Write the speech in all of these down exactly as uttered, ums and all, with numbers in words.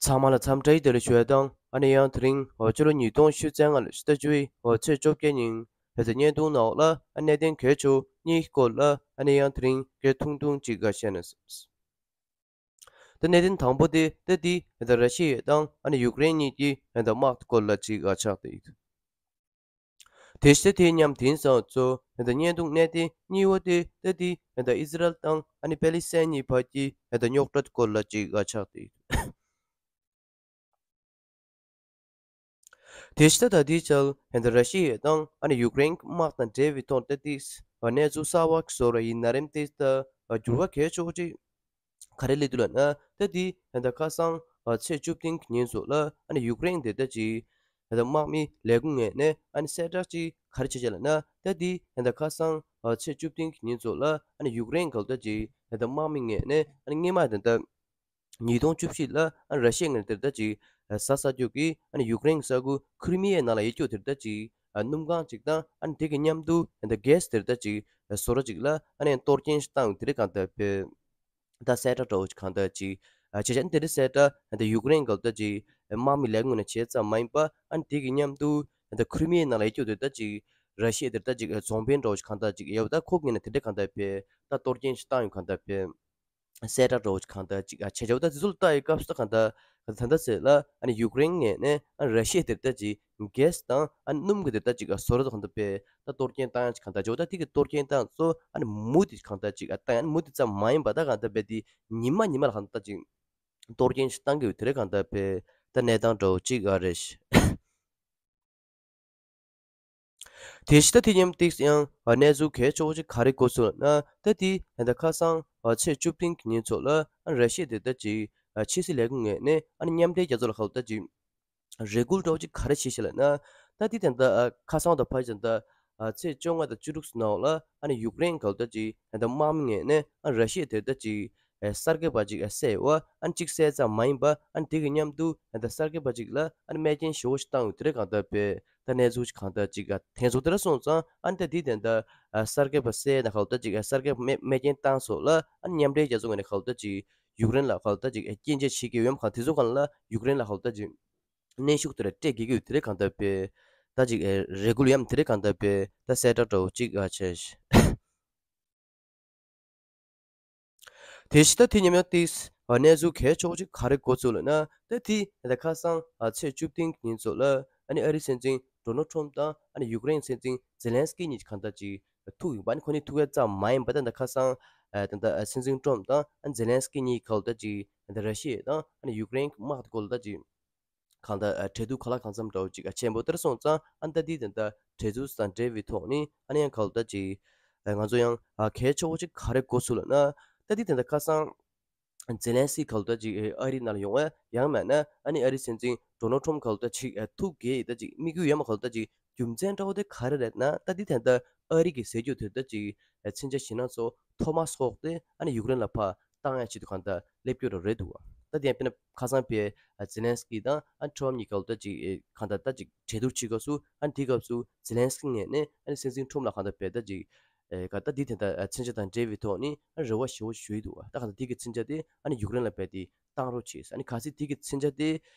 ཚང་མ་ལ་འཚམས་འདྲི་བདེ་ལེགས་ཞུ་ཡ་དང་། ཨ་ནི་ཡང་དེ་རིང་ཕྱི་ལོ་ཉིས་སྟོང་ཉི་ཤུ་རྩ་ལྔ་ལོའི་ཕྱི་ཟླ་བཅུ་པའི་ཚེས་བཅོ་བརྒྱད་ཉིན་བོད་ཀྱི་བརྙན་ཐུང་ནང་ལ་ཨ་གནད་དོན་གལ་ཆེ་བ་གཉིས་སྐོར་ལ་ཨ་ནི་ཡང་དེ་རིང་སྐད་ཐུང་ཐུང་ཅིག་བཤད་ན་བསམས། ད་གནད་དོན་དང་པོ་དེ་ད་དེ་ད་ར་ཤི་ཡ་དང་ཨ་ནི་ཡུཀ་རེན་གཉིས་ཀྱི་ད་དམག་སྐོར་ལ་ཅིག་ཆགས་བསྡད་ཡོད། དེ་བཞིན་དེ་མཉམ་དེང་སང་ཚོ་ད་བརྙན་ཐུང་གནད་དོན་གཉིས་པ་དེ་ད་དེ་ད་ཨི་ཟི་རལ་དང་ཨ་ནི་པེ་ལི་སི་ཐན་གཉིས་བར་གྱི་ད་རྙོག་དྲ་སྐོར་ལ་ཅིག་ཆགས་བསྡད་ཡོད། དེ་བཞིན་ད་ལྟའི་ཆར་ཧན་ད་ར་ཤི་ཡ་དང་ཨ་ནི་ཡུཀ་རེན་དམག་དང་འབྲེལ་བའི་ཐོག་ཏུ་ཏིས་གནས་ཚུལ་གསར་བ་བཟོ་ར་ཡིན་ན་རིམ་ཏིས་ད་འགྱུར་བ་གལ་ཆེ་བོ་ཅིག་ག་རེ་སླེབས་འདུག་ལབ་ན། ད་དེ་ཧན་ད་ཁ་སང་ཚེས་བཅུ་བདུན་གྱི་ཉིན་ཚོ་ལ་ཨ་ནི་ཡུཀ་རེན་དེ་ད་ཅིག་ཧན་ད་དམག་མི་ལས་ཁུངས་ངོས་ནས་ཨ་ནི་གསལ་བསྒྲགས་ཅིག་ག་རེ་བྱས་བྱས་ལབ་ན། ད་དེ་ཧན་ད་ཁ་སང་ཚེས་བཅུ་བདུན་གྱི་ཉིན་ཚོ་ལ་ཨ་ནི་ཡུཀ་རེན་ག་ལ་ད་ཅིག་ཧན་ད་དམག་མི་ངོས་ནས་ཨ་ནི་སྔོན་མ་དེ་ད་ཉིས་སྟོང་བཅུ་བཞི་ལ་ཨ་ར་ཤི་ཡ་ངོས་ནས་དེར་ད་ཅིག་ཟ་ས་རྒྱུ་གི་ཨ་ནི་ཡུཀ་རེན་ས་ཁུལ་ཁི་རི་མི་ཡའི་ནང་ལ་ཡོད་རྒྱུ་དེར་ད་ཅིག་སྣུམ་ཁང་ཅིག་དང་ཨ་ནི་དེ་གི་མཉམ་དུ་ཨ་ནི་གྷེ་སི་དེར་ད་ཅིག་བཟོ་གྲྭ་ཅིག་ལ་ཨ་ནི་གཏོར་སྐྱོན་ཞིག་བཏང་ཡོད་དེ་རེད། གང་ལྟར་བས་ད་གསལ་བསྒྲགས་འདྲ་བོ་ཅིག་གང་ལྟར་ཅིག་བྱས་བྱས་ཨ་ནི་དེ་རིང་གསལ་བསྒྲགས་ཨ་ནི་ད་ཡུཀ་རེན་ག་ལ་ད་ཅིག་དམག་མི་ལས་ཁུངས་ནས་བྱས་ཙམ་མ་ཡིན་པ་ཨ་ནི་དེ་གི་མཉམ་དུ་ཨ་ནི་ད་ཁི་རི་མི་ཡའི་ནང་ལ་ཡོད་རྒྱུ་དེར་ད་ཅིག་ར་ཤི་ཡ་དེར་ད་ཅིག་རྫོང་དཔོན་འདྲ་བོ་ཅིག་གང་ལྟར་ཅིག་ཡོད་པ། ད་ཁོ་ངོས་ནས་དེ་འདྲ་གང་ལྟར་བས་ད་གཏོར་སྐྱོན་ཞིག་བཏང་ཡོད། གང་ལྟར་བས་གསལ་བསྒྲགས་འདྲ་བོ་ཅིག་གང་ལྟར་ཅིག་ཨ་བྱས་བྱས་ད་དེ་ཚོ་ལ་ལྟ་ཡི་སྐབས་སུ་ད་གང་ལྟར་ད་ལྟ་ཟེར་ལ་ཨ་ནི་ཡུཀ་རེན་ངོས་ནས་ཨ་ནི་ར་ཤི་ཡ་དེར་ད་ཅིག་གྷེ་སི་དང་ཨ་ནི་སྣུམ་གྱི་དེར་ད་ཅིག་ཨ་བཟོ་གྲྭ་ཚོ་གང་ལྟར་བས་ད་གཏོར་སྐྱོན་བཏང་ཡ་ཅིག་གང་ལྟར་བྱས་བྱས་ད་དེ་གི་གཏོར་སྐྱོན་བཏང་ཚོ་ཨ་ནི་མུ་མཐུད་གང་ལྟར་ཅིག་ཨ་བཏང་ཡ། ཨ་ནི་མུ་མཐུད་ཙམ་མ་ཡིན་པ་ད་གང་ལྟར་བས་དེ་ཉི་མ་ཉི་མ་ལ་གང་ལྟར་ཅིག་གཏོར་སྐྱོན་ཞིག་བཏང་གི་ཡོད་དེ་རེད། གང་ལྟར་བས་ད་གནས་སྟངས་འདྲ་བོ་ཅིག་ཨ་རེད། དེ་བཞིན་ད་དེ་མཉམ་ཏིག་ཡང་གནས་ཚུལ་གལ་ཆེ་བོ་ཅིག་ག་རེ་གོ་སོང་ན། ད་དེ་ད་ཁ་སང་ཚེས་བཅུ་བདུན་གྱི་ཉིན་ཚོ་ལ་ཨ་ར་ཤི་ཡ་དེ་ད་ཅིག་ཕྱི་སྲིད་ལས་ཁུངས་ངོས་ནས་ཨ་ནི་མཉམ་འབྲེལ་རྒྱལ་ཚོགས་ལ་ག་ལ་ད་ཅིག་རེ་སྐུལ་འདྲ་བོ་ཅིག་ག་རེ་བྱས་ཤག་ལབ་ན། ད་དེ་ད་ཁ་སང་དང་ཕར་ཕྱིན་ད་ཚེས་བཅོ་ལྔ་དང་བཅུ་དྲུག་ནང་ལ་ཨ་ནི་ཡུཀ་རེན་ག་ལ་ད་ཅིག་ད་དམག་མི་ངོས་ནས་ཨ་ར་ཤི་ཡ་དེ་ད་ཅིག་ཨེ་གསར་འགོད་པ་ཅིག་ཨེ་བསད་ཡོད། ཨ་ནི་གཅིག་བསད་ཙམ་མ་ཡིན་པ་ཨ་ནི་དེ་གི་མཉམ་དུ་ཨ་ད་གསར་འགོད་པ་ཅིག་ལ་ཨ་ནི་རྨས་སྐྱོན་ཞེ་པོ་ཞིག་བཏང་ཡོད་དེ་རེད། གང་ལྟར་བས་ད་གནས་ཚུལ་ཅིག་གང་ལྟར་ཅིག་ཨ་ཐོན་སོང་། དེ་འདྲ་སོང་ཙང་ཨ་ནི་ད་དེ་དེ་འདྲ་ཨ་གསར་འགོད་པ་བསད་ན་ག་ལ་ད་ཅིག་ཨ་གསར་འགོད་པ་རྨས་རྨས་སྐྱོན་བཏང་སོགས་ལ་ཨ་ནི་མཉམ་འབྲེལ་རྒྱལ་ཚོགས་ངོས་ནས་ག་ལ་ད་ཅིག་ཡུཀ་རེན་ལ་ག་ལ་ད་ཅིག་ཨ་སྐྱོན་བརྗོད་བྱེད་ཀྱི་ཡོད་མ། གང་དེ་ཚོ་གང་ལ་ཡུཀ་རེན་ལ་ག་ལ་ད་ཅིག་གནོན་ཤུགས་དེ་འདྲ་སྤྲད་དགོས་ཀྱི་ཡོད་དེ་རེད། གང་ལྟར་བས་ད་ཅིག་ཨ་རེ་སྐུལ་ཡམ་དེ་རེད། གང་ལྟར་བས་ད་གསལ་བསྒྲགས་འདྲ་བོ་ཅིག་ཨ་བྱས། དེ་བཞིན་ད་དེ་མཉམ་ཡང་ཏིས་གནས་ཚུལ་གལ་ཆེ་བོ་ཅིག་ག་རེ་གོ་སོང་ལབ་ན། ད་དེ་ད་ཁ་སང་ཚེས་བཅུ་བདུན་གྱི་ཉིན་ཚོ་ལ་ཨ་ནི་ཨ་རིའི་སྲིད་འཛིན་ཌོ་ནལ་ཊམ་དང་ཨ་ནི་ཡུཀ་རེན་སྲིད་འཛིན་ཛེ་ལན་སི་ཀི་གཉིས་ཀྱིས་གང་ལྟར་ཅིག་ཐུག་ཡོད་པ། ཨ་ནི་ཁོ་གཉིས་ཐུག་ཡ་ཙམ་མ་ཡིན་པ་ད་ད་ཁ་སང་ད་ད་སྲིད་འཛིན་ཊམ་དང་ཨ་ནི་ཛེ་ལན་སི་ཀི་གཉིས་ག་ལ་ད་ཅིག་ད་ར་ཤི་ཡ་དང་ཨ་ནི་ཡུཀ་རེན་དམག་དེ་སྐོར་ལ་ད་ཅིག་གང་ལྟར་ཨ་འབྲེལ་གཏུག་གང་ལ་གང་འཚམ་འདྲ་བོ་ཅིག་ཨ་ཆེན་པོ་དེར་སོང་ཙང་ཨ་ནི་ད་དེ་ད་ལྟ་འབྲེལ་གཏུག་དང་འབྲེལ་བའི་ཐོག་ནས་ཨ་ནི་ཡང་ག་ལ་ད་ཅིག་ཨ་ང་ཚོ་ཡང་ཨ་གལ་ཆེ་བོ་ཅིག་ག་རེ་གོ་སོང་ལབ་ན། ད་དེ་ད་ལྟ་ཁ་སང་ཛེ་ལན་སི་ཀི་ག་ལ་ད་ཅིག་ཨ་རིའི་ནང་ལ་ཡོང་བ་ཡང་མིན་ན་ཨ་ནི་ཨ་རིའི་སྲིད་འཛིན་ཌོ་ནལ་ཊམ་ག་ལ་ད་ཅིག་ཨ་ཐུག་གི་ད་ཅིག་དམིགས་ཡུལ་ཡང་མ་ག་ལ་ད་ཅིག་རྒྱུ་མཚན་འདྲ་བོ་དེ་ག་རེ་རེད་ན། ད་དེ་ད་ལྟ་ཨ་རི་གི་ཟེར་རྒྱུ་དེ་ད་ཅིག་མཚོན་ཆ་བྱས་ན་ཚོ་ཐོ་མ་སི་ཧོག་དེ་ཨ་ནི་ཡུཀ་རེན་ལ་ཕར་བཏང་ཡ་ཆེད་དུ་གང་ལྟར་སླེབས་རྒྱུ་རེད་འདུག་བ། ད་དེ་ཡང་དཔེར་ན་ཁ་སང་ཕར་ཛེ་ལན་སི་ཀི་དང་ཨ་ནི་ཊམ་གཉིས་ག་ལ་ད་ཅིག་གང་ལྟར་ད་ཅིག་གྲོས་བསྡུར་བྱེད་སྐབས་སུ་ཨ་ནི་དེའི་སྐབས་སུ་ཛེ་ལན་སི་ཀི་ངོས་ནས་ཨ་ནི་སྲིད་འཛིན་ཊམ་ལ་གང་ལྟར་བས་ད་ཅིག་ཨེ་ག་ད་དེ་དེ་ལྟར་མཚོན་ཆ་དང་འབྲེལ་བའི་ཐོག་ནས་ཨ་ནི་རེ་བ་ཞེ་པོ་ཞུས་འདུག་བ། ད་གང་ལྟར་དེ་གི་མཚོན་ཆ་དེ་ཨ་ནི་ཡུཀ་རེན་ལ་བས་དེ་བཏང་རོགས་བྱས། ཨ་ནི་གལ་སྲིད་དེ་གི་མཚོན་ཆ་དེ་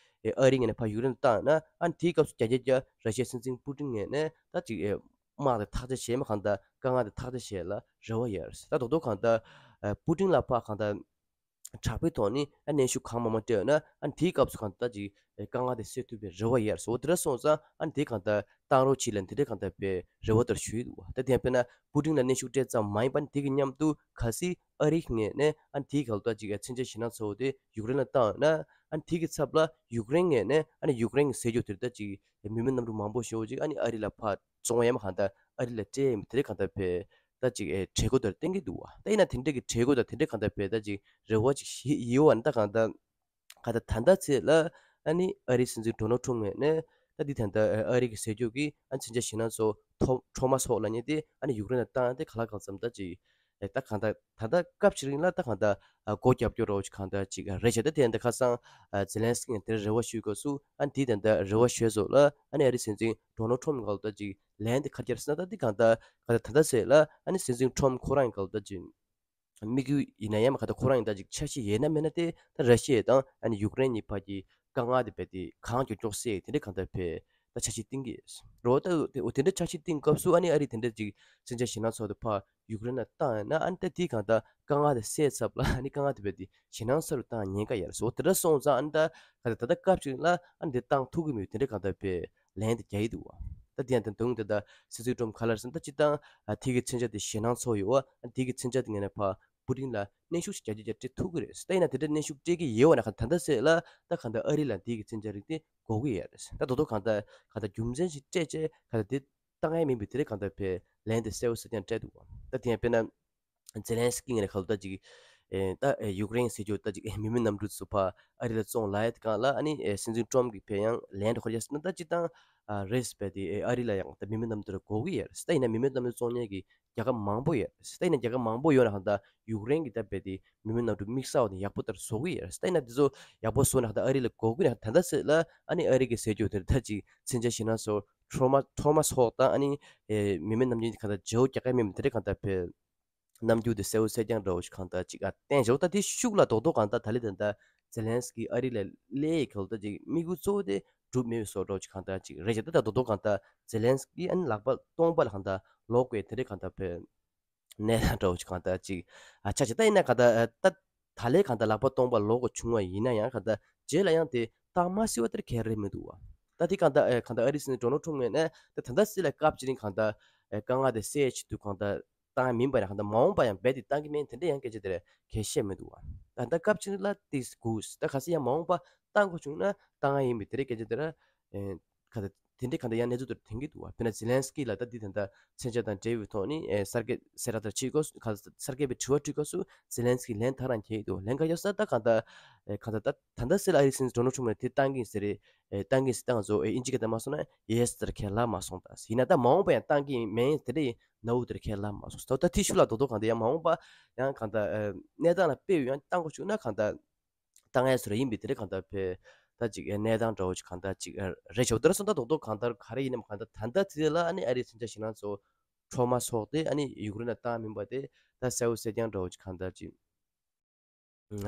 ཨེ་ཨ་རི་ངོས་ནས་ཕར་ཡུཀ་རེན་ལ་བཏང་ན་ཨ་ནི་དེའི་སྐབས་སུ་རྒྱ་རྒྱ་རྒྱ་ར་ཤི་ཡའི་སྲིད་འཛིན་པུ་ཏིན་ངོས་ནས་ད་ཅིག་ཨེ་དམག་དེ་ཐག་གཅོད་བྱས་མ་གང་ལྟར་དཀའ་ངལ་དེ་ཐག་གཅོད་བྱས་ལ་རེ་བ་ཡོད་རེད། ད་རྡོག་རྡོག་གང་ལྟར་ཨ་པུ་ཏིན་ལ་ཕར་གང་ལྟར་དྲག་པོའི་ཐོག་ནས་ཨ་གནོན་ཤུགས་གང་མང་མང་སྤྲད་ཡོད་ན་ཨ་དེའི་སྐབས་སུ་གང་ལྟར་ཅིག་དཀའ་ངལ་དེ་སེལ་ཐུབ་པའི་རེ་བ་ཡོད་རེད། འོ་དེ་འདྲ་སོང་ཙང་ཨ་དེ་གང་ལྟར་བཏང་རོགས་བྱེད་ལབ་དེ་འདྲ་གང་ལྟར་བའི་རེ་བ་ལྟར་ཞུས་འདུག་བ། ད་དེ་ཡང་དཔེར་ན་པུ་ཏིན་ལ་གནོན་ཤུགས་སྤྲད་ཙམ་མ་ཡིན་པ་ནི་དེ་གི་མཉམ་དུ་གལ་སྲིད་ཨ་རི་ངོས་ནས་ཨ་དེའི་གང་ལྟར་ཅིག་མཚོན་ཆ་བྱེད་ན་ཚོ་དེ་ཡུཀ་རེན་ལ་བཏང་ཡོད་ན་ཨ་དེ་གི་ཚབ་ལ་ཡུཀ་རེན་ངོས་ནས་ཨ་ནི་ཡུཀ་རེན་གྱི་ཟེར་རྒྱུ་དེ་ལྟར་ཅིག་མི་མེད་གནམ་གྲུ་མང་པོ་ཞེ་པོ་ཅིག་ཨ་ནི་ཨ་རི་ལ་ཕར་བཙོང་ཡ་མ་གང་ལྟར་ཨ་རི་ལ་སྤྲད་ཡ་མི་དེ་འདྲ་གང་ལྟར་བའི་ད་ཅིག་ཨེ་གྲོས་འགོ་དེར་བཏོན་གྱི་འདུག་བ། ད་ཡིན་ན་དེ་འདྲ་གི་གྲོས་འགོ་དང་དེ་འདྲ་གང་ལྟར་བའི་ད་ཅིག་རེ་བ་ཅིག་ཞིག་ཡོད་བ་ནི་ད་གང་ལྟར་གང་ལྟར་ད་ལྟ་ཚེ་ལ་ཨ་ནི་ཨ་རིའི་སྲིད་འཛིན་ཌོ་ནལ་ཊམ་ངོས་ནས་ད་འདི་ད་ལྟ་ཨ་རི་གི་ཟེར་རྒྱུ་གི་ཨ་མཚོན་ཆ་བྱེད་ན་ཚོ་ཐོ་ཐོ་མ་སི་ཧོག་ལབ་མཁན་དེ་ཨ་ནི་ཡུཀ་རེན་ལ་བཏང་ཡ་དེ་གང་ལ་གང་འཚམ་ད་ཅིག་ཨེ་ད་གང་ལྟར་ད་ལྟ་སྐབས་ཤིག་རིང་ལ་ད་གང་ལྟར་ཨ་སྒོ་རྒྱབ་སྐྱོར་རོགས་ཅིག་གང་ལྟར་ཅིག་རེད་བྱས། ད་དེ་ཡང་ད་ཁ་སང་ཨ་ཛེ་ལན་སི་ཀི་ཡང་དེར་རེ་བ་ཞུས་སྐབས་སུ་ཨ་ནི་དེ་ད་ལྟ་རེ་བ་ཞུས་སོགས་ལ་ཨ་ནི་ཨ་རིའི་སྲིད་འཛིན་ཌོ་ནལ་ཊམ་གང་ལ་ད་ཅིག་ལན་དེ་ཁ་རྒྱབ་ཟེར་ན་ད་འདི་གང་ལྟར་གང་ལྟར་ད་ལྟ་ཚེ་ལ་ཨ་ནི་སྲིད་འཛིན་ཊམ་ཁོ་རང་གང་ལ་ད་ཅིག་ དམིགས་ཡུལ་ཡིན་ན་ཡང་མ་གང་ལྟར་ཁོ་རང་ཡིན་ད་ཅིག་འཆར་གཞི་ཡོད་ན་མེད་ན་དེ་ད་ར་ཤི་ཡ་དང་ཨ་ནི་ཡུཀ་རེན་གཉིས་བར་གྱི་དཀའ་ངལ་དེ་རྦད་དེ་གང་མགྱོགས་མགྱོགས་སེལ་དེ་འདྲ་གང་ལྟར་རྦད་ད་འཆར་གཞི་བཏིང་གི་རེད། འོ་ད་དེ་འདྲ་འཆར་གཞི་བཏིང་སྐབས་སུ་ཨ་ནི་ཨ་རི་དེ་འདྲ་ཅིག་མཚོན་ཆ་ཞེད་སྣང་ཚོགས་དེ་ཕར་ཡུཀ་རེན་ལ་བཏང་ཡོད་ན་ཨ་ནི་ད་དེའི་གང་ལྟར་དཀའ་ངལ་དེ་སེལ་ཚར་ལ་ཨ་ནི་དཀའ་ངལ་དེ་རྦད་དེ་ཞེད་སྣང་ཚ་རུ་བཏང་ཉེན་ཁ་ཡོད་རེད། འོ་དེ་འདྲ་སོང་ཙང་ཨ་ནི་ད་གང་ལྟར་ད་ལྟ་སྐབས་ཅིག་ལ་ཨ་ནི་དེ་བཏང་ཐུབ་ཀྱི་མེད་དེ་འདྲ་གང་ལྟར་རྦད་ལན་དེ་རྒྱག་གི་འདུག་བ། ད་དེ་ཡང་ད་དུང་དེ་ད་སྲིད་འཛིན་ཊམ་ག་ལ་རེད་ཟེར་ན་ད་སྤྱིར་བཏང་ཨ་དེ་གི་མཚོན་ཆ་དེ་ཞེད་སྣང་ཚོགས་ཡོད་བ། ཨ་དེ་གི་མཚོན་ཆ་དེ་ངས་ནས་ཕར་པུ་ཏིན་ལ་གནོན་ཤུགས་ཤིག་རྒྱ་ཆེ་རྒྱ་སྤྲད་ཐུབ་ཀྱི་རེད། ད་ཡིན་ན་དེ་འདྲ་གནོན་ཤུགས་སྤྲད་ཀྱི་ཡོད་བ་ན་གང་ད་ལྟ་ཟེར་ལ་ད་གང་ལྟར་ཨ་རི་ལ་དེ་གི་མཚོན་ཆ་རིགས་དེ་དགོས་ཀྱི་ཡོད་རེད། ད་རྡོག་རྡོག་གང་ལྟར་གང་ལྟར་རྒྱུ་མཚན་ཞིག་སྤྲད་བྱས་གང་ལྟར་དེ་བཏང་ཡ་མིན་པའི་དེ་རིགས་གང་ལྟར་རྦད་ལན་དེ་གསལ་པོ་གསལ་རྐྱང་སྤྲད་འདུག་བ། ད་དེ་ཡང་དཔེར་ན། ཛེ་ལན་སི་ཀི་ངོས་ནས་གང་ལྟར་ཅིག་ཨེ་ད་ཨེ་ཡུཀ་རེན་ཟེར་རྒྱུ་ད་ཅིག་ཨེ་མི་མེད་གནམ་གྲུ་ཚོ་ཕར་ཨ་རི་ལ་བཙོང་ལབ་ཡ་དེ་གང་ལ་ཨ་ནི་ཨེ་སྲིད་འཛིན་ཊམ་གྱིས་ཕར་ཡང་ལན་འདྲ་ཁོ་རྒྱག་ཟེར་ན་ད་སྤྱིར་བཏང་ཨ་རེད་ཟེར་བས་དེ་ཨེ་ཨ་རི་ལ་ཡང་ད་མི་མེད་གནམ་གྲུ་དེ་དགོས་ཀྱི་ཡོད་རེད། ད་ཡིན་ན་མི་མེད་གནམ་གྲུ་བཙོང་མཁན་གྱི་རྒྱལ་ཁབ་མང་པོ་ཡོད་རེད། ད་ཡིན་ན་རྒྱལ་ཁབ་མང་པོ་ཡོད་ན་གང་ལྟར་ཡུཀ་རེན་གྱི་ད་རྦད་དེ་མི་མེད་གནམ་གྲུ་དམིགས་བསལ་བ་དེ་ཡག་པོ་ལྟར་བཟོ་གི་ཡོད་རེད། ད་ཡིན་ན་དེ་ཚོ་ཡག་པོ་བཟོ་ན་གང་ལྟར་ཨ་རི་ལ་དགོས་ཀྱི་རེད། ད་ལྟ་ཟེར་ལ་ཨ་ནི་ཨ་རི་གི་ཟེར་རྒྱུ་དེ་ད་ཅིག་མཚོན་ཆ་ཞེད་སྣང་ཚོགས་ཊོ་མ་ཊོ་མ་ཧོག་དང་ཨ་ནི་ཨེ་མི་མེད་གནམ་གྲུ་གང་ལྟར་བརྗེ་པོ་རྒྱག་གི་མེད་མི་དེ་འདྲ་གང་ལྟར་རྦད་རྣམ་འགྱུར་དེ་གསལ་པོ་གསལ་རྐྱང་འདྲ་བོ་ཞིག་གང་ལྟར་ཅིག་ཨ་བསྟན་བཞག་ད་དེ་ཤུགས་ལ་རྡོག་རྡོག་གང་ལྟར་ད་ལི་དེ་འདྲ་ཛེ་ལན་སི་ཀི་ཨ་རི་ལ་སླེབས་ཡས་གང་ལྟར་ཅིག་དམིགས་ཡུལ་གཙོ་བོ་དེ་འགྲུབ་མེད་པའི་བཟོ་འདྲ་བོ་ཞིག་གང་ལྟར་ཅིག་རེད་ཤག་ད་ད་རྡོག་རྡོག་གང་ལྟར་ཛེ་ལན་སི་ཀི་ཨ་ནི་ལག་པ་སྟོང་པ་ལ་གང་ལྟར་ལོག་པའི་དེ་འདྲ་གང་ལྟར་རྦད་གནས་སྟངས་འདྲ་བོ་ཞིག་གང་ལྟར་ཅིག་ཨ་ཆགས་ཤག་ད་ཡིན་ན་གང་ལྟར་ཨ་ད་ད་ལས་གང་ལྟར་ལག་པ་སྟོང་པ་ལོག་དགོས་བྱུང་བ་ཡིན་ན་ཡང་གང་ལྟར་རྗེས་ལ་ཡང་དེ་བཏང་མ་སྲིད་པ་དེར་གལ་རེད་མི་འདུག་བ། ད་དེ་གང་ལྟར་ཨ་གང་ལྟར་ཨ་རི་སྲིད་འཛིན་ཌོ་ནལ་ཊམ་ངོས་ནས་ད་ད་ལྟ་སྲིད་ལ་སྐབས་ཅིག་རིང་གང་ལྟར་ཨ་དཀའ་ངལ་དེ་སེལ་ཆེད་དུ་གང་ལྟར་བཏང་ཡ་མིན་པ་ཡང་གང་ལྟར་མ་འོངས་པ་ཡང་རྦད་དེ་བཏང་གི་མིན་དེ་འདྲ་ཡང་སྐད་ཆ་དེ་རེད་གལ་བཤད་མི་འདུག་བ། ད་ལྟ་སྐབས་ཅིག་ལ་ཏིས་དགོས་ད་ག་ཚོད་ཡང་མ་འོངས་པ་བཏང་དགོས་བྱུང་ན་བཏང་ཡ་ཡིན་པའི་དེ་འདྲའི་སྐད་ཆ་དེ་ར་ཨེ་ག་ད་དེ་འདྲའི་ག་ད་ཡང་གནས་ཚུལ་དེར་ཐོན་གྱི་འདུག་བ། དཔེར་ན་ཛེ་ལན་སི་ཀི་ལ་ད་འདི་ད་ལྟ་མཚོན་ཆ་དང་འབྲེལ་བའི་ཐོག་ནས་ཨེ་གསར་འགོད་གསལ་བསྒྲགས་དེར་བྱེད་དགོས་ག་གསར་འགོད་པའི་དྲི་བ་དྲིས་སྐབས་སུ་ཛེ་ལན་སི་ཀི་ལན་ཐག་རང་འཁྱེར་གྱི་འདུག་ལན་ག་རྒྱག་ས་ད་ག་ད་ཨེ་ག་ད་ད་ད་ལྟ་སྲིད་ལ་ཨ་རི་སྲིད་འཛིན་ཌོ་ནལ་ཊམ་ནས་དེ་བཏང་གི་ཡིན་ཟེར་རེད། ཨེ་བཏང་གི་ཡིན་ཟེར་བཏང་ང་ཚོ་ཨེ་ཨིན་ཇི་སྐད་དེ་མ་སོང་ན་ཡེ་སི་ཟེར་ཁས་ལེན་མ་སོང་ད། ཡིན་ན་ད་མ་འོངས་པ་ཡང་བཏང་གི་ཡིན་མིན་དེ་འདྲ་ཡིན་ནའུ་དེར་ཁས་ལེན་མ་སོང་ད། ད་དེ་ཤུགས་ལ་རྡོག་རྡོག་གང་ལྟར་ཡང་མ་འོངས་པ་ཡང་གང་ལྟར་ཨེ་གནས་སྟངས་ལ་དཔེ་ཡང་བཏང་དགོས་བྱུང་ན་གང་ལྟར་བཏང་ཡས་སུ་རེ་ཡིན་པའི་དེ་རེད་གང་ལྟར་ཕེ་ད་ཅིག་གནས་སྟངས་འདྲ་བོ་ཅིག་གང་ལྟར་ཅིག་རེད་ཆོག་དེར་སོང་ད་རྡོག་རྡོག་གང་ལྟར་ག་རེ་ཡིན་ནམ་གང་ལྟར་ད་ལྟ་དེ་ལ་ཨ་ནི་ཨ་རིའི་མཚོན་ཆ་ཞེད་སྣང་ཚོ་ཁྲོ་མ་སོགས་ཏེ་ཨ་ནི་ཡུཀ་རེན་ལ་བཏང་མིན་པ་དེ་ད་གསལ་པོ་གསལ་རྐྱང་འདྲ་བོ་ཅིག་གང་ལྟར་ཅིག་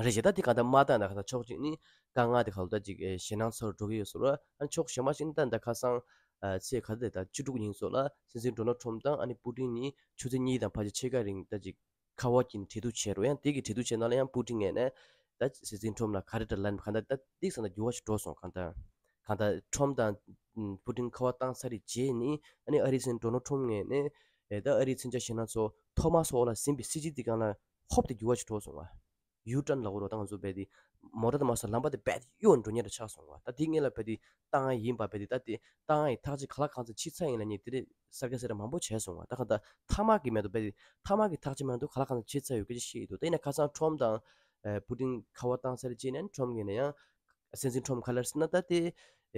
རེད་ཆོག་ད་དེ་གང་ལྟར་མ་བཏང་ན་གང་ལྟར་ཕྱོགས་གཅིག་ནི་དཀའ་ངལ་དེ་གང་ལྟར་ཅིག་ཞེད་སྣང་ཚོར་འགྲོ་གི་ཡོད་སོང་ར། ཨ་ནི་ཕྱོགས་གཞན་མ་ཞིག་ནི་ད་ད་ཁ་སང་ཚེས་ག་ཚོད་དེ་ད་བཅུ་དྲུག་ཉིན་སོགས་ལ་སྲིད་འཛིན་ཌོ་ནལ་ཁྲོམ་དང་ཨ་ནི་པུ་ཏིན་གཉིས་ཆུ་ཚོད་གཉིས་དང་ཕལ་ཆེར་ཕྱེད་ཀ་རིང་ད་ཅིག་ཁ་པར་གྱི་གྲོས་བསྡུར་བྱས་རོགས། ཡང་དེ་གི་གྲོས་བསྡུར་བྱས་ནང་ལ་ཡང་པུ་ཏིན་ངོས་ནས་ད་སྲིད་འཛིན་ཁྲོམ་ལ་ག་རེ་འདྲ་ལན་གང་ལྟར་ད་ཏིག་ཙམ་ད་འགྱུར་བ་ཞིག་འགྲོ་སོང་གང་ལྟར། གང་ལྟར་ཁྲོམ་དང་པུ་ཏིན་ཁ་པར་བཏང་ཚར་རེད་རྗེས་ནི་ཨ་ནི་ཨ་རིའི་སྲིད་འཛིན་ཌོ་ནལ་ཁྲོམ་ངོས་ནས་ད་ཨ་རིའི་མཚོན་ཆ་ཞེད་སྣང་ཚོ་ཐོག་མ་སོགས་ལ་ཟིན་པའི་སྲིད་ཇུས་དེ་གང་ལ་ཧོབ་སྟེ་འགྱུར་བ་ཞིག་འགྲོ་སོང་བ། ཡུ་ཊརན་ལབ་དགོས་རེད་ད་ང་ཚོ་རྦད་དེ་མོ་ཊ་དང་མ་སོང་ལམ་པ་དེ་རྦད་དེ་གཡོལ་འགྲོ་མཁན་འདྲ་ཆགས་སོང་བ། ད་དེ་སྔོན་ལ་རྦད་དེ་བཏང་ཡ་ཡིན་པ་རྦད་དེ་ད་དེ་བཏང་ཡ་ཡི་ཐག་གཅོད་ག་ལ་གང་ཚོད་ཕྱི་ཚ་ཡིན་ལ་ཉེ་དེ་རེད་གསར་སྐད་གསར་རེ་མང་པོ་བྱས་སོང་བ། ད་གང་ལྟར་མཐའ་མ་གི་མེད་དོ་རྦད་དེ་མཐའ་མ་གི་ཐག་གཅོད་མེད་དོ་ག་ལ་གང་ཚོད་ཕྱི་ཚ་ཡོད་སྐད་ཆ་བཤད་ཡོད་དོ། ད་ཡིན་ན་ཁ་སང་ཁྲོམ་དང་པུ་ཏིན་ཁ་པར་བཏང་ཚར་རྗེས་ནས་ཁྲོམ་གྱི་ནས་ཡང་སྲིད་འཛིན་ཁྲོམ་ག་ལ་ཟེར་ན་ད་དེ་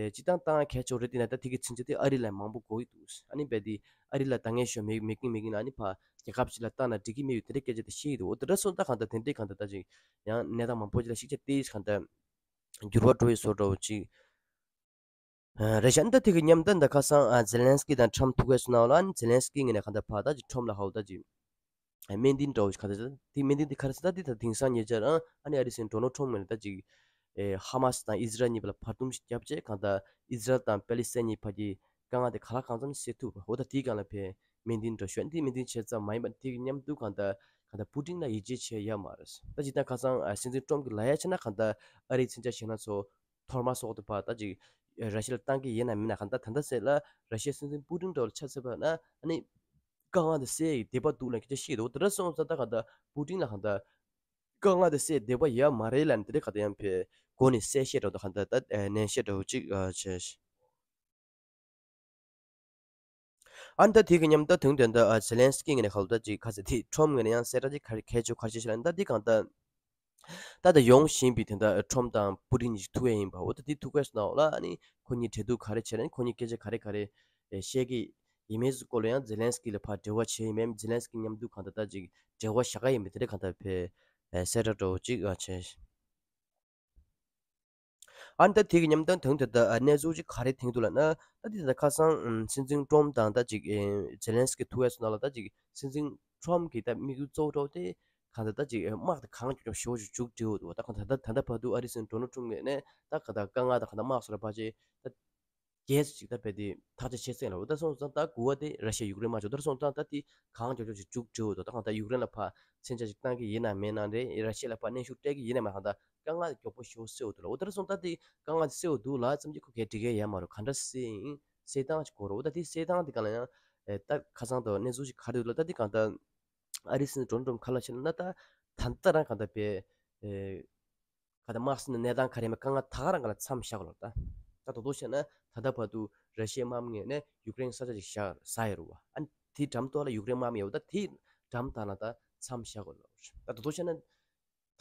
སྤྱི་བཏང་བཏང་ཡ་གལ་ཆེ་བ་རེད། དེ་ན་ད་དེ་གི་མཚོན་ཆ་དེ་ཨ་རི་ལ་མང་པོ་དགོས་ཀྱི་འདུག་ཨ་ནི་རྦད་དེ་ཨ་རི་ལ་ད་ངས་ཞོ་མེད་མེད་ཀིན་མེད་ཀིན་ཨ་ནི་ཕ་རྒྱལ་ཁབ་ཅིག་ལ་བཏང་ན་འགྲིག་གི་མེད་ཡོད་དེ་འདྲ་སྐད་ཆ་དེ་བཤད་ཡོད་དོ། འོ་དེ་འདྲ་སོང་ད་གང་ལྟར་དེ་འདྲའི་གང་ལྟར་ད་ཅིག་ཡང་གནས་སྟངས་མང་པོ་ཅིག་ལ་ཤིག་ཆ་དེ་གང་ལྟར་འགྱུར་བ་འགྲོ་ཡི་བཟོ་འདྲ་བོ་ཅིག་རེད་ཤག་ད་དེ་གི་མཉམ་དུ་ད་ཁ་སང་ཛེ་ལན་སི་ཀི་དང་ཁྲོམ་ཐུག་གས་སུ་ནང་ལ་ཨ་ནི་ཛེ་ལན་སི་ཀི་ངོས་ནས་གང་ལྟར་ཕ་ད་ཅིག་ཁྲོམ་ལ་ཧའོ་ད་ཅིག་སྨན་སྡིངས་འདྲ་བོ་ཞིག་ག་རེ་ཟེར་དེ་སྨན་སྡིངས་དེ་ག་རེ་ཟེར་ད་དེ་ད་དེང་སང་ཉེ་ཆར་ཨ་ནི་ཨ་རི་སྲིད་འཛིན་ཌོ་ནལ་ཁྲོམ་ངོས་ནས་ད་ཅིག་ཧ་མ་སི་དང་ཨི་ཟི་རལ་གཉིས་བར་ལ་བར་འདུམ་ཞིག་བརྒྱབ་རྗེས་གང་ལྟར་ཨི་ཟི་རལ་དང་པེ་ལི་སི་ཐན་གཉིས་བར་གྱི་དཀའ་ངལ་དེ་ག་ལ་གང་འཚམ་སེལ་ཐུབ་པ་འོ་ད་དེའི་སྒང་ལ་ཕེ་སྨན་སྡིངས་འདྲ་ཞོ་འདི་སྨན་སྡིངས་བྱས་ཙམ་མ་ཡིན་པ་དེ་གི་མཉམ་དུ་གང་ལྟར་གང་ལྟར་པུ་ཏིན་ལ་ཡིད་ཆེས་བྱས་ཡོད་མ་རེད། ད་ཅིག་ད་ཁ་སང་སྲིད་འཛིན་ཁྲོམ་གྱི་ལ་ཡ་ཆེ་ན་གང་ལྟར་ཨ་རིའི་མཚོན་ཆ་ཞིག་ན་ཚོ་ཐོག་མ་སོགས་དེ་ཕར་ད་ཅིག་ར་ཤི་ཡ་ལ་བཏང་གི་ཡིན་ན་མིན་ན་གང་ལྟར་ད་ལྟ་ཟེར་ལ་ར་ཤི་ཡའི་སྲིད་འཛིན་པུ་ཏིན་འདྲ་བོ་ལ་ཆ་མཚོན་པ་ན་ཨ་ནི་དཀའ་ངལ་དེ་སེལ་ཡི་འདོད་པ་འདུག་ལབ་སྐད་ཆ་བཤད་འདུག་དེ་འདྲ་སོང་ཙང་ད་གང་ལྟར་པུ་ཏིན་ལ་གང་ལྟར་དཀའ་ངལ་དེ་སེལ་འདོད་པ་ཡོད་མ་རེད་ལབ་ནས་དེ་འདྲ་གང་ལྟར་ཡང་ཕེ་སྒོ་ནས་གསལ་བཤད་འདྲ་བོ་གང་ལྟར་ད་ནན་བཤད་འདྲ་བོ་ཅིག་བྱས། ཨ་ནི་ད་དེ་གི་མཉམ་ད་དུང་དོན་ད་ཛེ་ལན་སི་ཀི་ངོས་ནས་ག་ལ་ད་ཅིག་ག་ཚོད་དེ་ཁྲོམ་ངོས་ནས་ཡང་གསལ་བསྒྲགས་ཅིག་ག་རེ་གལ་ཆེ་ག་རེ་ཆེ་ཞིག་ལབ་ན་ད་དེ་གང་ལྟར་ད་ད་ཡོང་བཞིན་པའི་དེ་འདྲ་ཁྲོམ་དང་པུ་ཏིན་གཉིས་ཐུག་ཡས་ཡིན་པ་འོ་ད་དེ་ཐུག་པའི་ནང་ལ་ཨ་ནི་ཁོ་གཉིས་གྲོས་བསྡུར་ག་རེ་བྱས་ན་ཁོ་གཉིས་སྐད་ཆ་ག་རེ་ག་རེ་བཤད་ཀྱི་ཡིན་མིན་སྐོར་ལ་ཡང་ཛེ་ལན་སི་ཀི་ལ་ཕར་འབྲེལ་བ་བྱས་ཡིན་མིན་ཛེ་ལན་སི་ཀི་མཉམ་དུ་གང་ལྟར་ད་ཅིག་འབྲེལ་བ་བཞག་ག་ཡིན་པའི་དེ་འདྲ་གང་ལྟར་ཕེ་གསལ་བསྒྲགས་འདྲ་བོ་ཅིག་བྱས། ཨ་ནི་ད་དེ་གི་མཉམ་དུ་དོན་དེ་ད་གནས་ཚུལ་ཅིག་ག་རེ་ཐོན་འདུག་ལབ་ན་ད་དེ་ད་ཁ་སང་སྲིད་འཛིན་ཊམ་དང་ད་ཅིག་ཛེ་ལན་སི་ཀི་ཐུག་ཡས་སུ་ནང་ལ་ད་ཅིག་སྲིད་འཛིན་ཊམ་གི་ད་དམིགས་ཡུལ་གཙོ་བོ་འདྲ་བོ་དེ་ ད་ལྟ་ད་ཅིག་དམག་དེ་གང་མགྱོགས་མགྱོགས་ཞེ་པོ་ཅིག་མཇུག་སྒྲིལ་འོ་འདུག་ད་གང་ད་ལྟ་ད་ལྟ་བར་དུ་ཨ་རི་སྲིད་འཛིན་ཌོ་ནལ་ཊམ་ངོས་ནས་ད་ག་ད་དཀའ་ངལ་དང་ག་ད་དམག་སོགས་ལ་ཕལ་ཆེར་ད་རྒྱས་སུ་ཅིག་ད་རྦད་དེ་ཐག་གཅོད་བྱས་ཚར་ལ། འོ་ད་སོང་ཙང་ད་དགུ་པ་དེ་ར་ཤི་ཡ་ཡུཀ་རེན་དམག་འཇོག་ད་སོང་ཙང་ད་དེ་གང་མགྱོགས་མགྱོགས་ཅིག་མཇུག་སྒྲིལ་འོ་འདུག་ད་གང་ད་ཡུཀ་རེན་ལ་ཕར་མཚོན་ཆ་ཅིག་བཏང་གི་ཡིན་ན་མེད་ན་རེད། ར་ཤི་ཡ་ལ་ཕར་གནོན་ཤུགས་སྤྲད་ཀྱི་ཡིན་ན་མེད་ན་གང་ད་དཀའ་ངལ་མགྱོགས་པོ་ཞེ་པོ་སེལ་འོ་འདུག་ལ། འོ་ད་སོང་ད་དེ་དཀའ་ངལ་དེ་སེལ་འོ་འདུག་ལ་ཙམ་གྱིས་ཁོ་གས་འགྲིག་གི་ཡོད་མ་རེད། གང་འདྲ་སེལ་ཡིན་སེལ་སྟངས་ཅིག་དགོས་རེད། འོ་ད་དེ་སེལ་སྟངས་དེ་གང་ལ་ཡང་ད་ཁ་སང་དང་གནས་ཚུལ་ཅིག་ག་རེ་འདུག་ལ། ད་དེ་གང་ད་ཨ་རི་སྲིད་འཛིན་ཌོ་ནལ་ཊམ་ག་ལ་བྱས་ན་ད་ད་ལྟ་རང་གང་ལྟར་པའི་ཨེ་ག་ད་དམག་སྲིད་ནང་གནས་སྟངས་ག་རེ་མེད་དཀའ་ངལ་ད་ག་རང་ག་ལ་མཚམས་བཞག་དགོས་ལ། ད་ད་དོ་དོ་བྱས་ན་ད་ལྟ་བར་དུ་ར་ཤི་ཡའི་དམག་མི་ངོས་ནས་ཡུཀ་རེན་ས་ཆ་ཅིག་བཞག་ཟ་ཡོད་རེད་བ། ཨ་དེའི་འགྲམ་ཐོག་ལ་ཡུཀ་རེན་དམག་མི་ཡོད་ད་དེའི་འགྲམ་ཐག་ལ་ད་མཚམས་བཞག་དགོས་ལ། ད་ད་དོ་དོ་བྱས་ན་ད་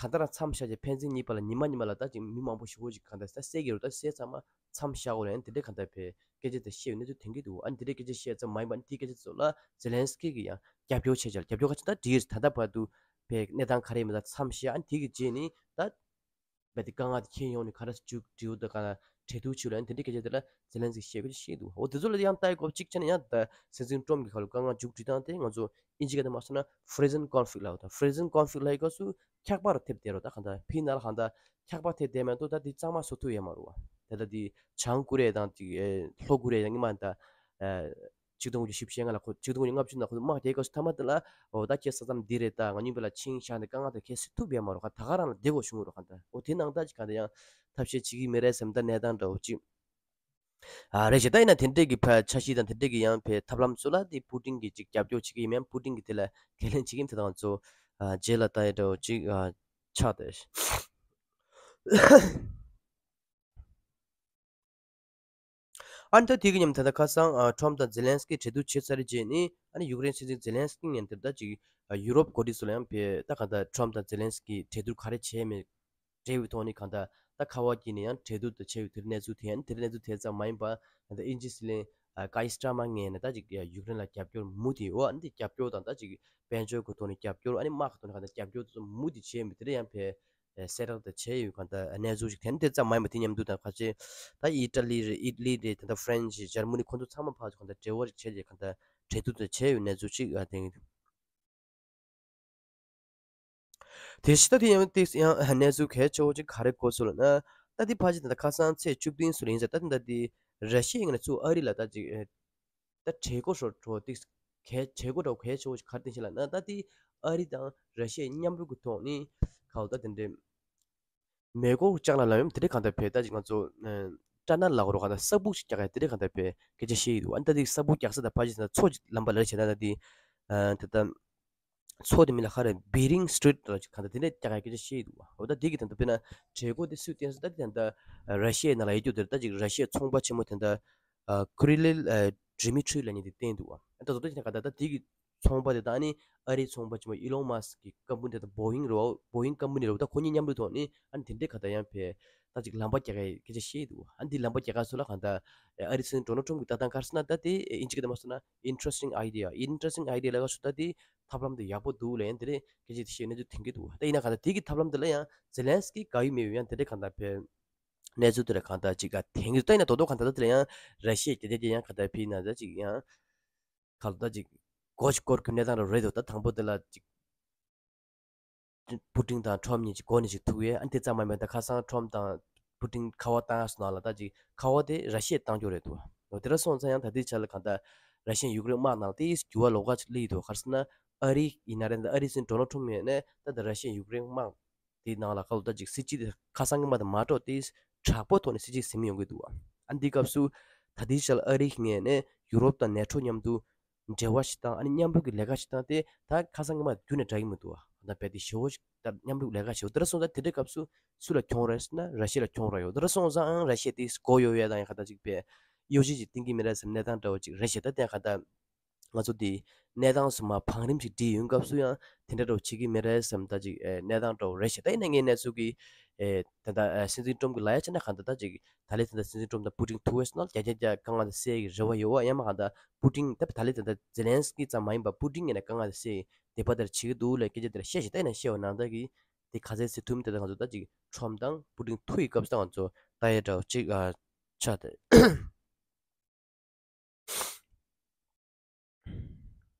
ལྟ་རང་མཚམས་བཞག་རྗེས་ཕན་ཚུན་གཉིས་བར་ལ་ཉི་མ་ཉི་མ་ལ་ད་ཅིག་མི་མང་པོ་ཞེ་པོ་ཅིག་གང་ལྟར་ས་སད་ཀྱི་རེད། ད་སད་ཚང་མ་མཚམས་བཞག་དགོས་ལ་ཡང་དེ་འདྲའི་གང་ལྟར་པའི་སྐད་ཆ་དེ་བཤད་ཡོད་གནས་ཚུལ་ཐོན་གྱི་འདུག་ཨ་ནི་དེ་འདྲའི་སྐད་ཆ་བཤད་ཙམ་མ་ཡིན་པ་ཨ་ནི་དེའི་སྐད་ཆ་ཚོ་ལ་ཛེ་ལན་སི་ཀི་གིས་ཡང་རྒྱབ་སྐྱོར་བྱས་ཀྱང་རྒྱབ་སྐྱོར་ག་ཅིག་ད་འགྲིག་ཡོད་རེད། ད་ལྟ་བར་དུ་པའི་གནས་སྟངས་ག་རེ་ཡིན་མིན་ད་མཚམས་བཞག་ཨ་ནི་དེ་གི་རྗེས་ནི་ད་རྦད་དེ་དཀའ་ངལ་དེ་ཁྱེར་ཡོང་ནས་ག་འདྲ་མཇུག་སྒྲིལ་དང་ག་འདྲ་གྲོས་བསྡུར་བྱེད་ལ་ཨ་ནི་དེ་འདྲའི་སྐད་ཆ་དེ་ལ་ཛེ་ལན་སི་ཀི་བཤད་དགོས་ཅེས་བཤད་འདུག་འོ་དེ་ཚོ་ལ་ཡང་ལྟ་ཡི་སྐོར་གཅིག་བྱས་ན་ཡང་ད་སྲིད་འཛིན་ཊམ་གྱི་ཁ་ལ་དཀའ་ངལ་མཇུག་སྒྲིལ་སྟངས་དེ་ང་ཚོ་ཨིན་ཇི་སྐད་དུ་མ་སོང་ན་ཕི་རོ་ཛན་ཀོན་ཕི་ལིག་ལབ་དང་། ཕི་རོ་ཛན་ཀོན་ཕི་ལིག་ལབ་ཡི་སྐབས་སུ་འཁྱག་པར་ཐེབས་བསྡད་རོགས། ད་གང་ལྟར་ཕི་ནང་ལ་གང་ལྟར་འཁྱག་པར་ཐེབས་བསྡད་མ་གཏོགས་ད་དེ་གཙང་མ་བཟོ་ཐུབ་ཡོད་མ་རེད་བ། ད་ལྟ་དེ་བྱང་ཀོ་རི་ཡ་དང་དེ་ལྷོ་ཀོ་རི་ཡ་ཡང་སྔོན་མ་ད་ཆིག་སྟོང་དགུ་བརྒྱ་བཞི་བཅུ་ཞེ་ལྔ་ལ་ཁོ་ཆིག་སྟོང་དགུ་བརྒྱ་ལྔ་བཅུ་ནང་ཁོ་དམག་རྒྱག་སྐབས་སུ་མཐའ་མ་དེ་ལ་འོ་ད་ཁྱེད་ས་མཚམས་འདི་རེད། ད་ང་གཉིས་བོད་ལ་ཆིངས་བཞག་ནས་དཀའ་ངལ་དེ་ཁྱེད་སེལ་ཐུབ་ཡོད་མ་རེད། ད་ག་རང་ལ་བསྡད་དགོས་བྱུང་རོགས། གང་ལྟར་འོ་དེ་ནང་ད་ཅིག་གང་ལྟར་ཡང་ཐབས་ཤེས་བྱེད་ཀྱི་མེད་རེད་བསམ། ད་གནས་སྟངས་འདྲ་བོ་ཅིག་ཨ་རེད་ཤག་ད་ཡིན་ན་དེ་འདྲས་ཀྱི་ཕ་འཆར་གཞི་དང་དེ་འདྲས་ཀྱི་ཡང་ཕའི་ཐབས་ལམ་ཚོ་ལ་དེ་པུ་ཏིན་གྱིས་ཅིག་རྒྱབ་སྐྱོར་བྱེད་ཀྱི་ཡིན་མིན། པུ་ཏིན་གྱིས་དེ་ལ་ཁས་ལེན་བྱེད་ཀྱི་ཡིན་མིན་དེ་དང་ཚོ་ཨ་རྗེས་ལ་ད་ཡི་འདྲ་བོ་ཅིག་ཨ་ཆགས་ཏེ། ཨ་ནི་ད་དེ་གི་མཉམ་ད་ལྟ་ཁ་སང་ཨ་ཊམ་དང་ཛེ་ལན་སི་ཀི་གྲོས་བསྡུར་བྱས་ཚར་རྗེས་ནི་ཨ་ནི་ཡུཀ་རེན་སྲིད་འཛིན་ཛེ་ལན་སི་ཀི་ངོས་ནས་ད་ཅིག་ཨ་ཡུ་རོབ་འགོ་ཁྲིད་ཚོ་ལ་ཡང་ཕའི་ད་གང་ལྟར་ཊམ་དང་ཛེ་ལན་སི་ཀི་གྲོས་བསྡུར་ག་རེ་བྱས་མེད། འབྲེལ་བའི་ཐོག་ནས་གང་ལྟར་ད་ཁ་པར་བརྒྱུད་ནས་ཡང་གྲོས་བསྡུར་དུ་བྱས་ཡོད། དེར་གནས་ཚུལ་དེ་ཡང་དེར་གནས་ཚུལ་དེ་ཙམ་མ་ཡིན་པར་ད་ལྟ་དབྱིན་ཇིའི་སྲིད་བློན་ཨ་ཀ་ཡི་སི་ཊར་མར་ངོས་ནས་ད་ཅིག་ཡུཀ་རེན་ལ་རྒྱབ་སྐྱོར་མུ་མཐུད་ཡོད། ཨ་ནི་དེ་རྒྱབ་སྐྱོར་དང་ད་ཅིག་དཔལ་འབྱོར་གྱི་ཐོག་ནས་རྒྱབ་སྐྱོར་ཨ་ནི་དམག་གི་ཐོག་ནས་གང་ལྟར་རྒྱབ་སྐྱོར་དེ་ཚོ་མུ་མཐུད་བྱས་ཡོད་མེད་དེ་འདྲ་ཡང་ཕའི་གསལ་བསྒྲགས་དེ་བྱས་ཡོད། གང་ལྟར་གནས་ཚུལ་ཞིག་དེ་ནི་དེ་ཙམ་མ་ཡིན་པ་དེ་མཉམ་དུ་ད་ཕལ་ཆེར་ད་ཨི་ཊ་ལི་རེད། ཨི་ཊ་ལི་རེད། ད་ལྟ་ཧྥ་རན་སི་རེད། འཇར་མ་ནི་ཁོང་ཚོ་ཚང་མ་ཕར་ཚུར་གང་ལྟར་འབྲེལ་བ་ཞིག་བྱས་རྗེས་གང་ལྟར་གྲོས་བསྡུར་དེ་བྱས་ཡོད་གནས་ཚུལ་ཞིག་ཨ་དེ། དེ་ཕྱི་ད་དེ་ཡང་དེ་ཡང་གནས་ཚུལ་གལ་ཆེ་བོ་ཅིག་ག་རེ་གོ་སོང་ལབ་ན། ད་དེ་ཕལ་ཆེར་ད་ལྟ་ཁ་སང་ཚེས་བཅུ་བདུན་ཚོ་ལ་ཡིན་ཙང་ད་དེ་ད་དེ་ར་ཤི་ཡའི་ངོས་ནས་ཚུར་ཨ་རི་ལ་ད་ཅིག་ད་གྲོས་འགོ་ཧྲོ་ཧྲོ་དེ་གལ་གྲོས་འགོ་འདྲ་བོ་གལ་ཆེ་བོ་ཞིག་ག་རེ་བསྟན་ཤག་ལབ་ན། ད་དེ་ཨ་རི་དང་ར་ཤི་ཡའི་མཉམ་རུབ་ཀྱི་ཐོག་ནས་ག་བོ་ད་དེ་འདྲའི་མེ་འཁོར་ལྕགས་ལམ་ལམ་ཡོམ་དེ་འདྲའི་གང་ལྟར་ཕའི་ད་ཅིག་ང་ཚོ་ཨ་ཊ་ནལ་ལབ་དགོས་རེད། གང་ལྟར་ས་སྦུག་ཅིག་རྒྱག་ཡ་དེ་འདྲའི་གང་ལྟར་ཕའི་སྐད་ཆ་བཤད་ཡི་འདུག་ཨ་ནི་ད་དེ་ས་སྦུག་རྒྱག་ས་དང་ཕལ་ཆེར་ད་མཚོ་ཅིག་ལམ་པ་ལ་བྱས་ན་ད་དེ་ཨ་ད་ལྟ་མཚོ་དེ་མིང་ལ་ག་རེ་བྷི་རིང་སི་ཊི་རིཊ་ལ་ཅིག་གང་ལྟར་དེ་འདྲ་རྒྱག་ཡ་སྐད་ཆ་བཤད་ཡི་འདུག་འོ་ད་དེ་གི་ད་ལྟ་དཔེར་ན་གྲོས་འགོ་དེ་སུས་བཏིང་སོང་། ད་དེ་ད་ལྟ་ར་ཤི་ཡའི་ནང་ལ་ཡོད་རྒྱུ་དེ་རེད། ད་ཅིག་ར་ཤི་ཡའི་ཚོང་པ་ཆེན་མོ་དེ་ད་ཨ་ཀི་རི་ལིལ་ཨ་ཌི་མི་ཊི་རི་ལབ་མཁན་དེ་བཏིང་འདུག་ཨ་ད་དོ་དོ་ཅིག་ན་ག་ད་ད་དེ་གི་ཚོང་པ་དེ་དང་ཨ་ནི་ཨ་རིའི་ཚོང་པ་ཆེན་མོ་ཨི་ལོན་མཱ་སི་ཀི་གི་ཀམ་པ་ནི་དེ་ད་བོ་ཡིང་རེད་བ། བོ་ཡིང་ཀམ་པ་ནི་རེད་བ། ད་ཁོ་གཉིས་མཉམ་དུ་ཐོག་ནས་ཨ་ནི་དེ་འདྲའི་ག་ད་ཡང་ཕའི་ད་ཅིག་ལམ་པ་རྒྱག་ཡའི་སྐད་ཆ་བཤད་འདུག་ཨ་ནི་དེ་ལམ་པ་རྒྱག་ག་སུ་ལ་གང་ལྟར་ཨ་རི་སྲིད་འཛིན་ཌོ་ནལ་ཊམ་གྱི་ལྟ་སྟངས་ག་རེ་ཟེར་ན། ད་དེ་ཨིན་ཇི་སྐད་དུ་མ་སོང་ན་interesting idea, interesting idea ལབ་ག་སུ་ད་དེ་ཐབས་ལམ་དེ་ཡག་པོ་འདུག་ལབ་ཡང་དེ་འདྲའི་སྐད་ཆ་དེ་བཤད་གནས་ཚུལ་ཐོན་གྱི་འདུག་ད་ཡིན་ན་གང་ལྟར་དེ་གི་ཐབས་ལམ་དེ་ལ་ཡང་ཛེ་ལན་སི་ཀི་དགའ་ཡི་མེད་ཡང་དེ་འདྲའི་གང་ལྟར་ཕའི་གནས་ཚུལ་དེ་ལ་གང་ལྟར་ཅིག་ག་དེང་གི་ལྟ་ཡིན་ན་དོ་དོ་གང་ལྟར་དེ་ལ་ཡང་ར་ཤི་ཡའི་རྒྱལ་ཁབ་ཀྱི་ཡང་གང་ལྟར་ཕི་ན་ད་ཅིག་ཡང་གང་ལྟར་ཅིག་སྒོ་ཅིག་སྐོར་གྱི་གནས་སྟངས་རེ་རེད་འདུག་ད་དང་པོ་དེ་ལ་ཅིག་པུ་ཏིན་དང་ཊམ་གཉིས་ཅིག་སྒོ་ནས་ཅིག་ཐུག་ཡས། ཨ་ནི་དེ་ཙམ་མ་ཡིན་པར་ད་ཁ་སང་ཊམ་དང་པུ་ཏིན་ཁ་པར་བཏང་ཡས་སུ་ནང་ལ་ད་ཅིག་ཁ་པར་དེ་ར་ཤི་ཡས་བཏང་རྒྱུ་རེད་འདུག་འོ་དེ་འདྲ་སོང་ཙང་ཡང་ད་ལྟའི་ཆ་ལ་གང་ལྟར་ར་ཤི་ཡ་ཡུཀ་རེན་དམག་ནང་ལ་དེ་འགྱུར་བ་ལོགས་ཀ་ཅིག་སླེབས་ཡོད་འདུག་ག་རེ་ཟེར་ན་ཨ་རི་ཡིན་ན་རེད། ད་ཨ་རིའི་སྲིད་འཛིན་ཌོ་ནལ་ཊམ་ཡིན་ནའི་ད་ལྟ་ར་ཤི་ཡ་ཡུཀ་རེན་དམག་དེའི་ནང་ལ་ཁ་ལོ་ད་ཅིག་སྲིད་ཇུས་དེ་ཁ་སང་གི་མ་དང་མ་འགྲོགས་ཏེ་དྲག་པོ་ཐོག་ནས་སྲིད་ཇུས་ཟིན་ཡོང་གི་འདུག་ཨ་འདི་སྐབས་སུ་ད་ལྟའི་ཆར་ཨ་རིའི་ངོས་ནས་ཡུ་རོབ་དང་ནེ་ཊོ་མཉམ་དུ་འབྲེལ་བ་ཞིག་དང་ཨ་ནི་མཉམ་རུབ་ཀྱི་ལས་ཀ་ཞིག་དང་དེ་ད་ཁ་སང་གི་མ་རྒྱུན་ནས་འདྲ་གི་མི་འདུག་ཨ་ད་རྦད་དེ་ཞེ་བོ་ཞིག་ད་མཉམ་རུབ་ལས་ཀ་ཞེ་བོ་དེ་འདྲ་སོང་ཙང་དེ་འདྲའི་སྐབས་སུ་སུ་ལ་གྱོང་རེད་ཟེར་ན་ར་ཤི་ཡ་ལ་གྱོང་རེད་ཡོད། དེ་འདྲ་སོང་ཙང་ར་ཤི་ཡ་དེ་སྒོ་ཡོད་ཡོད་དང་ཡང་ཁ་ད་ཅིག་པའི་གཡོ་ཇུས་ཅིག་བཏིང་གི་མེད་རེད་བསམ་གནས་སྟངས་འདྲ་བོ་ཅིག་རེད་ཤག་ད་དེ་ཁ་ད། ང་ཚོ་འདི་གནས་སྟངས་སུ་མ་བང་རིམ་ཞིག་བསྒྲིགས་ཡོང་སྐབས་སུ་ཡང་དེ་འདྲ་འདྲ་བོ་བྱེད་ཀྱི་མེད་རེད་བསམ་ད་ཅིག་ཨེ་གནས་སྟངས་འདྲ་བོ་རེད་ཤག་ད་ཡིན་ན་ངའི་གནས་ཚུལ་གྱི་ཨེ་ད་ལྟ་ཨེ་སྲིད་འཛིན་ཊམ་གྱི་ལབ་ཡ་བྱས་ན་གང་ལྟར་ད་ཅིག་ད་ལན་ད་ལྟ་སྲིད་འཛིན་ཊམ་དང་པུ་ཏིན་ཐུག་པ་ཡིན་ན་བརྒྱ་ཆ་བརྒྱ་དཀའ་ངལ་དེ་སེལ་གྱི་རེ་བ་ཡོད་པ་ཡང་མ་གང་ལྟར་པུ་ཏིན་ད་ད་ལན་ད་ལྟ་ཛེ་ལན་སི་ཀི་ཙམ་མ་ཡིན་པ་པུ་ཏིན་ངོས་ནས་དཀའ་ངལ་དེ་སེལ་གྱི་དེ་པ་དེར་བྱེད་ཀྱི་འདུག་ལབ་སྐད་ཆ་དེ་འདྲ་བཤད་ཤག་ད་ཡིན་ན་བཤད་པ་ནང་ལྟར་གྱི་དེ་ག་ཚད་སེལ་ཐུབ་མིན་དེ་ད་ང་ཚོ་ད་ཅིག་ཊམ་དང་པུ་ཏིན་ཐུག་པའི་སྐབས་སུ་ད་ང་ཚོ་ལྟ་ཡ་འདྲ་བོ་ཅིག་ཨ་ཆགས་ཏེ།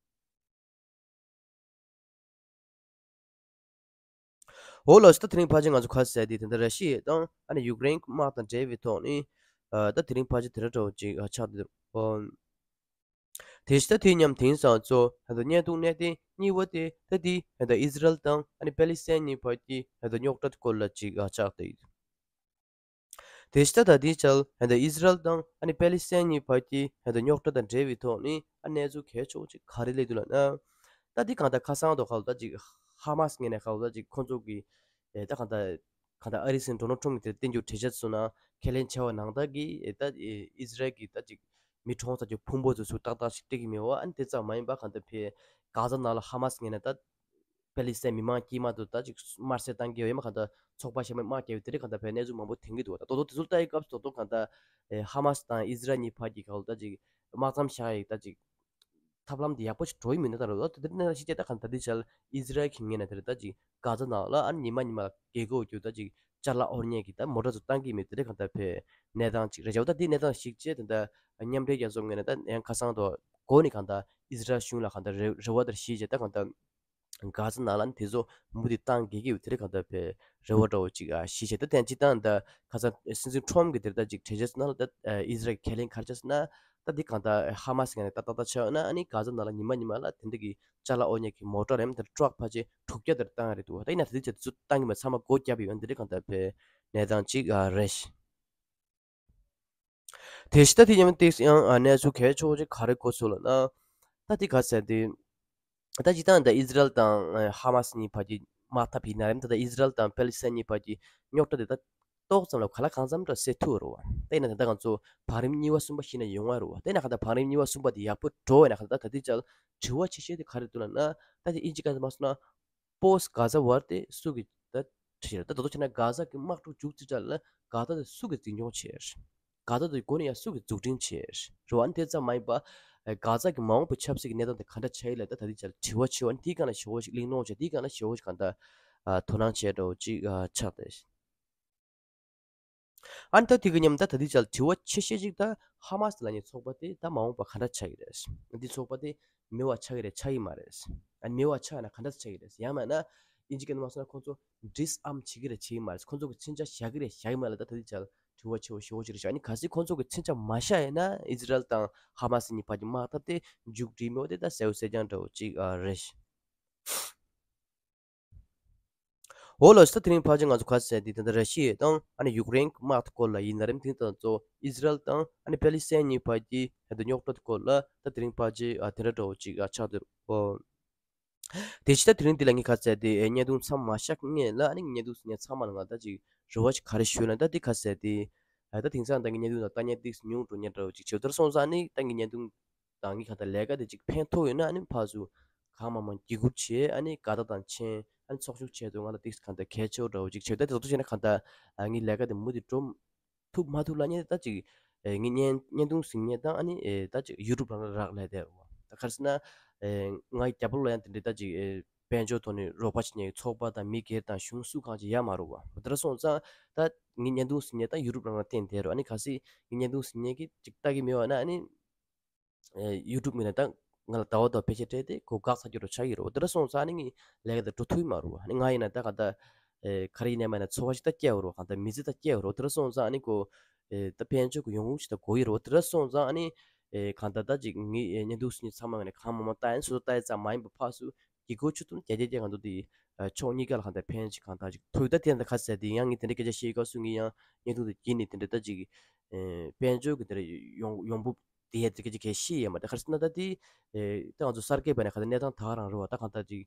འོ་ལགས་སོ། ད་དེ་རིང་ཕལ་ཆེར་ང་ཚོ་ག་རེ་ཟེར་དེ་དེ་འདྲ་ར་ཤི་ཡ་དང་ཨ་ནི་ཡུཀ་རེན་དམག་དང་འབྲེལ་བའི་ཐོག་ནས་ཨ་ད་དེ་རིང་ཕལ་ཆེར་དེ་འདྲ་འདྲ་བོ་ཅིག་ཨ་ཆགས་འདུག་ཨོ། དེ་བཞིན་ད་དེ་མཉམ་དེང་སང་ཚོ་ད་བརྙན་ཐུང་གནད་དོན་གཉིས་པ་དེ་ད་དེ་ད་ཨི་ཟི་རལ་དང་ཨ་ནི་པེ་ལི་སི་ཐན་གཉིས་བར་གྱི་ད་རྙོག་དྲ་སྐོར་ལ་ཅིག་ཨ་ཆགས་བསྡད་ཡོད། དེ་བཞིན་ད་ད་ལྟའི་ཆར་ད་ཨི་ཟི་རལ་དང་ཨ་ནི་པེ་ལི་སི་ཐན་གཉིས་བར་གྱི་ད་རྙོག་དྲ་དང་འབྲེལ་བའི་ཐོག་ནས་ཨ་གནས་ཚུལ་གལ་ཆེ་བོ་ཅིག་ག་རེ་སླེབས་འདུག་ལབ་ན། ད་འདི་གང་ལྟར་ཁ་སང་དུ་ཁ་ལོ་ད་ཅིག་ཧ་མ་སི་ངོས་ནས་ཁ་ལོ་ད་ཅིག་ཁོང་ཚོ་གི་ད་གང་ལྟར་གང་ལྟར་ཨ་རིའི་སྲིད་འཛིན་ཌོ་ནལ་ཊམ་གྱིས་དེར་བསྟན་རྒྱུ་གྲོས་འཆར་སོང་ན་ཁས་ལེན་བྱས་པ་ནང་ལྟར་གྱི་ད་ཨི་ཟི་རལ་གྱི་ད་ཅིག་མི་གྲོངས་ཚར་རྒྱུ་ཕུང་པོ་ཚོ་ཚུར་ཏག་ཏག་ཞིག་སྤྲད་ཀྱི་མེད་པ། ཨ་ནི་དེ་ཙམ་མ་ཡིན་པ་གང་ལྟར་ཕེ་གྷ་ཛ་ནང་ལ་ཧ་མ་སི་ངོས་ནས་ད་པེ་ལི་སི་ཐན་མི་མང་དཀྱུས་མ་དུ་ད་ཅིག་དམར་གསོད་བཏང་གི་ཡོད་ཡ་མ་གང་ལྟར་ཚོགས་པ་གཞན་མ་དམག་རྒྱག་ཡོད་དེ་རིགས་གང་ལྟར་ཕེ་གནས་ཚུལ་མང་པོ་ཐོན་གྱི་འདུག་ད་དོ་དོ་དེ་ཚོ་ལྟ་ཡི་སྐབས་སུ་དོ་དོ་གང་ལྟར་ཧ་མ་སི་དང་ཨི་ཟི་རལ་གཉིས་བར་གྱི་གང་ལྟར་ཅིག་དམག་མཚམས་བཞག་ཡི་ད་ཅིག་ཐབས་ལམ་དེ་ཡག་པོ་ཞིག་འགྲོ་ཡི་མིན་ན་ད་རེད་ད། དེ་ནས་ཤི་ཅེ་ད་གང་ད་དེ་ཆལ་ཨི་ཟི་རལ་གྱི་ངོས་ནས་དེ་རེད་ད་ཅིག་གྷ་ཛ་ནང་ལ་ཨ་ནི་ཉི་མ་ཉི་མ་ལ་རྒྱལ་སྒོ་རྒྱུ་ད་ཅིག་ཅ་ལག་དབོར་མཁན་གྱི་ད་མོ་ཊ་ཚོ་བཏང་གི་མེད་དེ་རེད་གང་ད་ཕེ་གནས་སྟངས་ཅིག་རེད་བྱ་བ། ད་དེ་གནས་སྟངས་ཤིག་ཅེ་དེ་ད་མཉམ་འབྲེལ་རྒྱལ་ཚོགས་ངོས་ནས་ད་ཡང་ཁ་སང་དུ་གོ་ནི་གང་ད་ཨི་ཟི་རལ་གཞུང་ལ་གང་ད་རེ་རེ་བ་དེར་ཤི་ཅེ་ད་གང་ད་གྷ་ཛ་ནང་ལ་ནི་དེ་ཚོ་མུ་མཐུད་བཏང་དགོས་ཀྱི་ཡོད་དེ་རེད་གང་ལྟར་བའི་རེ་བ་འདྲ་བོ་ཅིག་ཨ་ཞིག་བྱས། ད་ཐེངས་སྤྱི་བཏང་ད་ཁ་སང་སྲིད་འཛིན་ཁྲོམ་གྱིས་དེར་ད་ཅིག་གྲོས་འཆར་ནང་ལ་ད་ཨི་ཟི་རལ་གྱི་ཁས་ལེན་ག་རེ་བྱས་ཟེར་ན། ད་འདི་གང་ལྟར་ཧ་མ་སི་ངོས་ནས་ད་ཏག་ཏག་ཆགས་ཡོད་ན་ཨ་ནི་གྷ་ཛ་ནང་ལ་ཉི་མ་ཉི་མ་ལ་དེ་འདྲ་གི་ཅ་ལག་དབོར་མཁན་གྱི་མོ་ཊ་རེམ་དེར་ཊྲག་ཕལ་ཆེར་དྲུག་བརྒྱ་དེར་བཏང་ཡ་རེད་འདུག་ད་ཡིན་ན་ད་དེ་ཅིག་དེ་ཚོ་བཏང་གི་མེད། ཚང་མ་སྒོ་བརྒྱབ་ཡོད། འདི་འདྲ་གང་ལྟར་བའི་གནས་སྟངས་ཅིག་ཨ་རེད། དེ་བཞིན་ད་དེ་མཉམ་ཏིག་ཡང་ཨ་གནས་ཚུལ་གལ་ཆེ་བོ་ཅིག་ག་རེ་གོ་སོང་ལབ་ན། ད་དེ་ག་ཟེར་དེ། ད་སྤྱིར་བཏང་ད་ཨི་ཟི་རལ་དང་ཧ་མ་སི་གཉིས་བར་གྱི་དམག་འཐབ་ཡིན་ན་རེད། ད་ལྟ་ཨི་ཟི་རལ་དང་པེ་ལི་སི་ཐན་གཉིས་བར་གྱི་རྙོག་དྲ་དེ་ད་ཏོག་ཙམ་ལ་ག་ལ་གང་འཚམ་འདྲ་སེལ་ཐུབ་རེད་བ། ད་ཡིན་ན་ད་ལྟ་ང་ཚོ་བང་རིམ་གཉིས་པ་གསུམ་པ་ཤེས་ན་ཡོང་བ་རེད་བ། ད་ཡིན་ན་ག་ད་བང་རིམ་གཉིས་པ་གསུམ་པ་དེ་ཡག་པོ་འགྲོ་བས་ན་ག་ད་ད་དེ་ཅག་དྲི་བ་ཆེ་ཤོས་དེ་ག་རེ་འདུག་ལབ་ན། ད་དེ་ཨིན་ཇི་སྐད་དུ་མ་སོང་ན། པོ་སི་གྷ་ཛ་ཝར་དེ་སུ་གིས་ད་ཁྲིད་རེད། ད་དོ་དོ་བྱས་ན་གྷ་ཛ་གི་དམག་འཁྲུག་མཇུག་རྩིས་དྲ་ལ་གྷ་ཛ་དེ་སུ་གིས་འཛིན་སྐྱོང་བྱས་རེད། གྷ་ཛ་དེ་འགོ་ནས་ཡང་སུ་གིས་འཛུགས་སྐྲུན་བྱས་རེད་བ། ཨ་ནི་དེ་ཙམ་མ་ཡིན་པ་གྷ་ཛ་གི་མ་འོངས་པའི་ཆབ་སྲིད་ཀྱི་གནས་སྟངས་དེ་ག་འདྲ་ཆགས་ཡིན་ལབ་ད་ད་དེ་ཅག་དྲི་བ་ཆེ་བ་ཨ་ནི་དེའི་སྒང་ལ་ཞེ་བོ་ཞིག་གླེང་སློང་བྱས། དེའི་སྒང་ལ་ཞེ་བོ་ཞིག་གང་ལྟར་དོ་སྣང་བྱས་འདྲ་བོ་ཅིག་ཆགས་བསྡད། ཨ་ནི་ད་དེ་གི་མཉམ་ད་ད་དེ་ཅག་དྲི་བ་ཆེ་ཤོས་ཅིག་ད་ཧ་མ་སི་ལབ་མཁན་ཚོགས་པ་དེ་ད་མ་འོངས་པ་ག་འདྲ་ཆགས་ཀྱི་རེད། འདི་ཚོགས་པ་དེ་མེད་པ་ཆགས་ཀྱི་རེད་ཆགས་ཀྱི་མ་རེད། ཨ་ནི་མེད་པ་ཆགས་ན་ག་འདྲ་ཆགས་ཀྱི་རེད། ཡང་མིན་ན་ཨིན་ཇི་སྐད་ནས་མ་སོང་ན་ཁོང་ཚོ་ཌི་སི་ཨམ་བྱེད་ཀྱི་རེད་བྱེད་ཀྱི་མ་རེད། ཁོང་ཚོ་གི་མཚོན་ཆ་བཞག་གི་རེད་བཞག་གི་མ་རེད་ལབ་ད་ད་དེ་ཅག་དྲི་བ་ཆེ་བོ་ཞེ་བོ་ཞིག་རེད་ཤག་ཨ་ནི་གལ་སྲིད་ཁོང་ཚོ་གི་མཚོན་ཆ་མ་བཞག་ཡིན་ན་ཨི་ཟི་རལ་དང་ཧ་མ་སི་གཉིས་བར་གྱི་དམག་འཐབ་དེ་མཇུག་སྒྲིལ་མེད་པ་དེ་ད་གསལ་པོ་གསལ་རྐྱང་འདྲ་བོ་ཅིག་ཨ་རེད། འོ་ལགས་སོ། ད་དེ་རིང་ཕལ་ཆེར་ང་ཚོ་ག་ཟེར་དེ་ད་ལྟ་ར་ཤི་ཡ་དང་ཨ་ནི་ཡུཀ་རེན་གྱི་དམག་སྐོར་ལ་ཡིན་ན་རེད། དེང་སང་ཚོ་ཨི་ཟི་རལ་དང་ཨ་ནི་པེ་ལི་སི་ཐན་གཉིས་བར་གྱི་ད་ལྟ་རྙོག་དྲ་སྐོར་ལ་ད་དེ་རིང་ཕལ་ཆེར་ཨ་དེ་འདྲ་འདྲ་བོ་ཅིག་ཨ་ཆགས་བསྡད་ཡོད། དེ་ཕྱི་ད་དེ་རིང་འདི་ལ་ངས་ག་ཟེར་དེ་བརྙན་ཐུང་མཚམས་མ་བཞག་སྔོན་ལ་ཨ་ནི་བརྙན་ཐུང་གཟིགས་མཁན་ཚང་མ་ལ་ང་ད་ཅིག་རེ་བ་ཅིག་ག་རེ་ཞུ་ན་ད་དེ་ག་ཟེར་དེ་ད་དེང་སང་ད་ངའི་བརྙན་ཐུང་ལ་ལྟ་མཁན་ཏིག་ཉུང་འགྲོ་མཁན་འདྲ་བོ་ཅིག་བྱེད་དར་སོང་ཙང་ཨ་ནི་ད་ངའི་བརྙན་ཐུང་དང་ངའི་གང་ལྟར་ལས་ཀ་དེ་ཅིག་ཕན་ཐོགས་ཡོད་ན་ཨ་ནི་ཕར་ཚུར་གང་མང་མང་བརྒྱུད་སྐུར་བྱས་ཨ་ནི་དགའ་རྟགས་དང་མཆན་ཨ་ནི་ཚོགས་ཞུགས་བྱས་དུས་ང་ལ་ཏིག་གང་ལྟར་གལ་ཆེ་བོ་འདྲ་བོ་ཅིག་བྱས། ད་དེ་ཚོ་བྱས་ན་གང་ལྟར་ངའི་ལས་ཀ་དེ་མུ་མཐུད་འགྲོ་ཐུབ་མ་ཐུབ་ལ་ནི་ད་ཅིག་ངའི་བརྙན་བརྙན་ཐུང་གཟིགས་མཁན་དང་ཨ་ནི་ད་ཅིག་ཡུ་ཊུབ་ནང་ལ་རག་ལས་བསྡད་རེད་བ། ད་ག་རེ་ཟེར་ན་ང་རྒྱབ་ལོགས་ལ་ཡང་དེ་འདྲའི་ད་ཅིག་དཔལ་འབྱོར་ཐོག་ནས་རོགས་པ་བྱེད་མཁན་གྱི་ཚོགས་པ་དང་མི་སྒེར་དང་གཞུང་སུ་གང་ཅིག་ཡོད་མ་རེད་བ། དེ་འདྲ་སོང་ཙང་ད་ངའི་བརྙན་ཐུང་གཟིགས་མཁན་ད་ཡུ་ཊུབ་ནང་ལ་བརྟེན་བསྡད་རེད། ཨ་ནི་གལ་སྲིད་ངའི་བརྙན་ཐུང་གཟིགས་མཁན་གྱིས་ཅིག་ལྟ་གི་མེད་པ་ན་ཨ་ནི་ཡུ་ཊུབ་ངོས་ནས་ད་ང་ལ་ཟླ་བ་དང་ཕལ་ཆེར་སྤྲད་དེ་ཁོ་བཀག་ཚར་རྒྱུ་རུ་ཆགས་ཀྱི་རེད། དེ་འདྲ་སོང་ཙང་ཨ་ནི་ངའི་ལས་ཀ་དེ་འགྲོ་ཐུབ་ཀྱི་མ་རེད་བ། ཨ་ནི་ང་ཡིན་ན་ད་གང་ལྟར་ག་རེ་ཡིན་ནའི་མ་ཡིན་ན་འཚོ་བ་ཞིག་ད་སྐྱེལ་དགོས་རེད་བ། གང་ལྟར་མི་ཚེ་ད་སྐྱེལ་དགོས་རེད་བ། དེ་འདྲ་སོང་ཙང་ཨ་ནི་ཁོ་ད་དཔལ་འབྱོར་གྱི་ཡོང་ཁུངས་ཞིག་ད་དགོས་ཀྱི་རེད་བ། དེ་འདྲ་སོང་ཙང་ཨ་ནི་གང་ལྟར་ད་ཅིག་ངའི་བརྙན་ཐུང་གཟིགས་མཁན་ཚང་མ་ངོས་ནས་གང་མང་མང་ལྟ་ཡ་ནི་སོ་སོ་ལྟ་ཡ་ཙམ་མ་ཡིན་པ་ཕར་ཚུར་གི་གོ་ཆོད་དུ་རྒྱ་སྐྱེད་སྐྱེད་གང་འདུག་དེ་ཕྱོགས་གཉིས་ཀ་ལ་གང་ལྟར་ཕན་ཅིག་གང་ལྟར་ཅིག་ཐུག་ད་དེ་ཡང་ད་ག་ཟེར་དེ་ཡང་ངས་དེ་འདྲའི་སྐད་ཆ་བཤད་སྐབས་སུ་ངས་ཡང་བརྙན་ཐུང་དེ་བརྒྱུད་ནས་དེ་འདྲ་ད་ཅིག་དཔལ་འབྱོར་གྱི་དེ་འདྲ་ཡོང་ཡོང་འབབ་དེ་ཡ་དེ་སྐད་ཆ་གས་ཤེས་ཡ་མ་རེད། ག་རེ་ཟེར་ན་ད་དེ་ད་ང་ཚོ་གསར་སྐྱེས་པ་ནས་གང་ལྟར་གནས་སྟངས་ད་ག་རང་རེད་བ། ད་གང་ལྟར་ཅིག་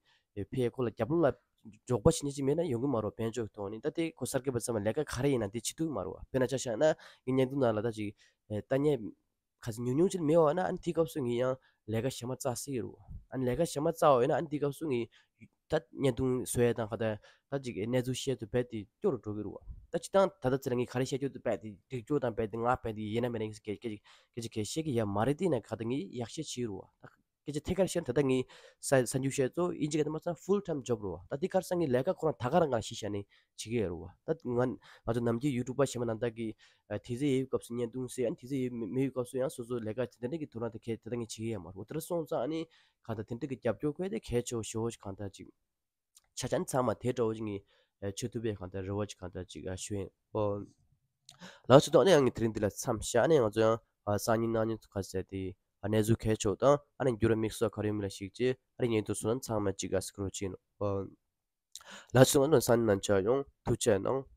ཕའི་ཁོ་ལ་རྒྱབ་ལོགས་ལ་འབྲོག་པ་བྱེད་མཁན་ཅིག་མེད་ན་ཡོང་གི་མ་རེད་བ། དཔལ་འབྱོར་གྱི་ཐོག་ནས་ད་དེ་ཁོ་གསར་སྐྱེས་པ་ཚང་མ་ལས་ཀ་ག་རེ་ཡིན་ན་དེ་བྱེད་ཐུབ་ཀྱི་མ་རེད་བ། དཔེར་ན་ཆ་བཞག་ན་ངའི་བརྙན་ཐུང་ནང་ལ་ད་ཅིག་ལྟ་མཁན་ག་ཚོད་ཉུང་ཉུང་ཅིག་མེད་པ་ན་ཨ་ནི་དེའི་སྐབས་སུ་ངས་ཡང་ལས་ཀ་གཞན་མ་བཙལ་སྲིད་ཀྱི་རེད་བ། ཨ་ནི་ལས་ཀ་གཞན་མ་བཙལ་བ་ཡིན་ན་ཨ་ནི་དེའི་སྐབས་སུ་ངས་ད་བརྙན་ཐུང་བཟོ་ཡས་དང་ག་ད་ད་ཅིག་གནས་ཚུལ་བཤད་དུ་རྦད་དེ་སྐྱོ་རུ་འགྲོ་གི་རེད་བ། ད་སྤྱིར་བཏང་ད་ལྟ་ཚེ་ལ་ངས་ག་རེ་བཤད་རྒྱུ་དུ་རྦད་དེ་འགྲིག་རྒྱུ་དང་རྦད་དེ་ང་རྦད་དེ་ཡིན་ན་མིན་ན་ངས་སྐད་སྐད་སྐད་ཆ་བཤད་ཀྱི་ཡ་མ་རེད། དེ་ན་ག་ད་ངས་ཡག་བཤད་བྱེད་ཀྱི་རེད་བ། ད་སྐད་ཆ་ཐད་ཀར་བཤད་ན་ད་ལྟ་ངས་ས་ས་འཇུག་བཤད་ཚོ་ཨིན་ཇི་སྐད་དུ་མ་ཚང་ཕུལ་ཊའིམ་ཇོབ་རེད་བ། ད་དེ་ག་རེ་ཟེར་ངས་ལས་ཀ་ཁོ་རང་ད་ག་རང་ག་རང་ཤེས་བྱས་ནས་བྱེད་ཀྱི་ཡོད་རེད་བ། ད་ང་ང་ཚོ་ནམ་རྒྱུན་ཡུ་ཊུབ་པ་གཞན་པ་ནང་ལྟར་གྱི་དུས་ཚོད་ཡོད་སྐབས་སུ་བརྙན་ཐུང་བཟོས། ཨ་ནི་དུས་ཚོད་ཡོད་མེད་ཡོད་སྐབས་སུ་ཡང་སོ་སོ་ལས་ཀ་དེ་འདྲ་གི་དོ་སྣང་དེ་གས་དེ་འདྲ་ངས་བྱེད་ཀྱི་ཡོད་མ་རེད། དེ་འདྲ་སོང་ཙང་ཨ་ནི་གང་ལྟར་དེ་འདྲ་གི་རྒྱབ་སྐྱོར་དགོས་དེ་གལ་ཆེ་བོ་ཞེ་བོ་ཞིག་གང་ལྟར་ཅིག་ཆ་ཆ་ནི་ཚང་མ་དེ་འདྲ་བོ་ཞིག་ངས་ ཨ་ཆེ་ཐུབ་པའི་གང་ལྟར་རེ་བ་ཅིག་གང་ལྟར་ཅིག་ཨ་ཞུ་ཡིན། ཨོ། ལགས་སོ། ད་ཨ་ནི་ཡང་ངས་དེ་རིང་འདི་ལ་མཚམས་བཞག་ནས་ང་ཚོ་ཡང་ཨ་སང་ཉིན་གནངས་ཉིན་ཁ་ཟེར་དེ་ཨ་གནས་ཚུལ་གལ་ཆེ་བ་དང་ཨ་ནི་འགྱུར་བ་དམིགས་བསལ་ག་རེ་ཡོད་མེད་ལ་གཞིགས་རྗེས་ཨ་ནི་ཉན་ཐོས་སུ་ལ་ཚང་མ་ཅིག་ཨ་སྐུ་རོགས་བྱེད་ཡིན། ཨོ། ལགས་སོ། ང་ཚོ་སང་ཉིན་ནང་མཇལ་ཡོང་། ཐུགས་རྗེ་གནང་།